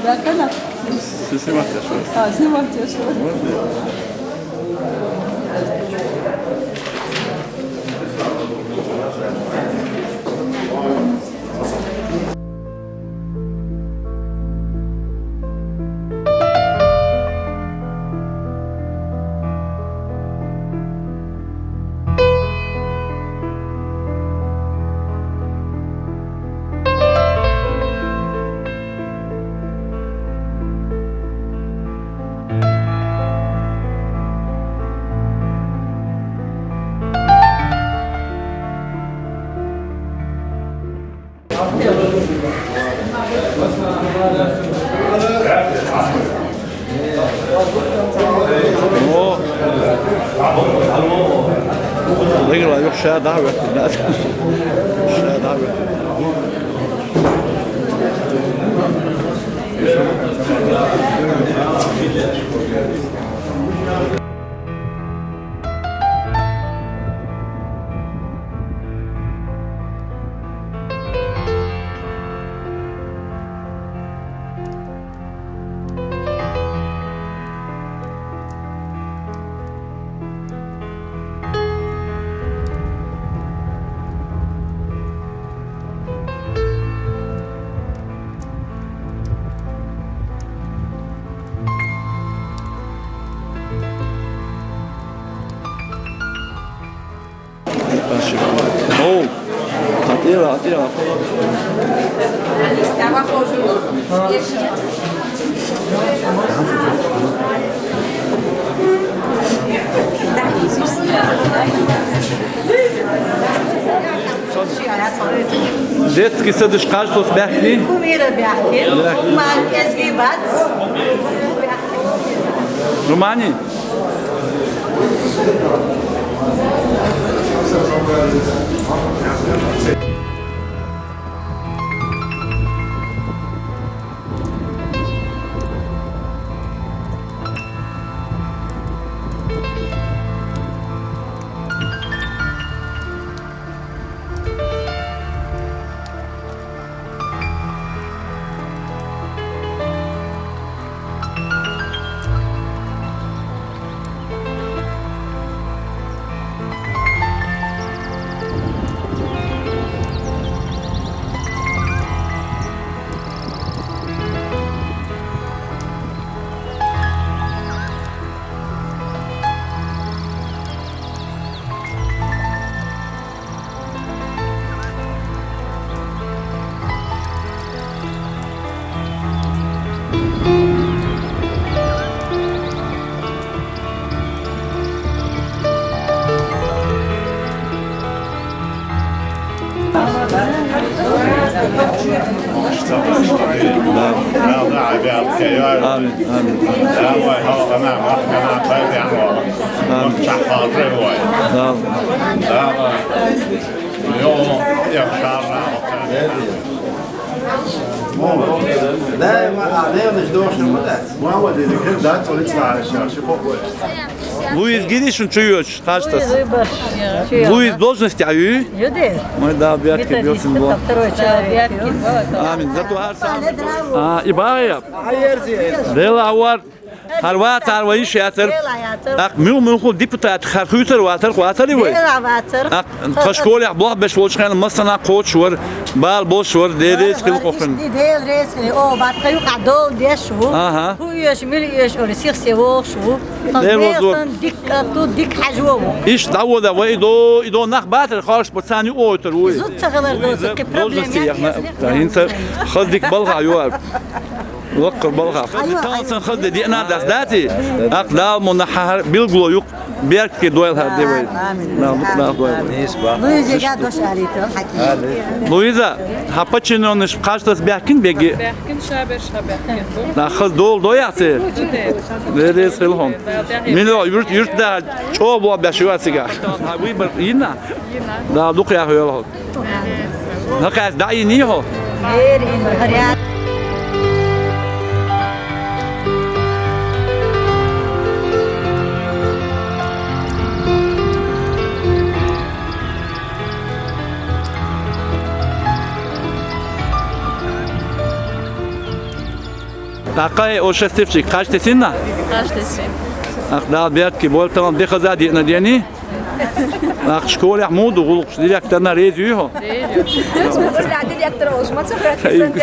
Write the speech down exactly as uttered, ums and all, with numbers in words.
D'accord. C'est, c'est ma tâche, ouais. Ah, c'est ma tâche, ouais. Ouais, c'est О. Легла юх ша дагьвет. Ша дагьвет. О, атӀира, атӀира. Детский садыш къачтас бяхкни? Кумира бяхкни. Бяхкни. Мар кӀезги бац. Румани? Амин, амин. Амин. Амин. Луиз гиди шун чу йоч, къачтас? Луиз должность я ю? Ю де. Ой, да, бяхкин, бяхкин, бо. Амин. Зато гьар сам. А, и бая. Дела авар. Гьар вацар, гьар вайиш яцар. Дела яцар. Так, муьл-муьлху депутат, гьар хуьцар вацар, вацар и вай. Дела вацар. Так, та школе блох беш волчхен, масана кочвар, бал бошвар, дерес хил кохен. Ишди дерес хил, о, батка юкъа дол деш ву. Ага. Ху еш, мил еш, ори сих се вохш ву. Дер вазур. Дик, а, ту дик хажу ву. Иш давода, вай идо, идо нах батар, харш пацани ойтар ву. Зуд цагалар доса, ки проблем я. Инса хаз дик балга юар. Лаккъар балгъа. Айо, айо. Тан сан хазде диъна дас дати? Акъ дал муна гьар билгуло юкъ. Берке дуьл гьар девай. Амин. Дал, дал дуьл. Амин. Луиза, я дош алито, хаким. Луиза, гьапа чинониш къачтас бяхкин беги? Бяхкин шабер, шабяхкин. На хаз дол дояхте. Верес хилгьун. Мило юрт, юрт да чо бо бяшивасига. Гьа выбор йина. Дал дукъ яхвел. Накъас даи ниҳо. ТӀаккха, э, о, шестивчик, кхаж тесинна? Кхаж тесин. Ах, Дала беркате болтал де хаза диъна дени. Ах, школехь муха ду гӀуллакхаш, директорна реза юй хьо? Реза. Директор волуш ма ца хьоьттина, сан де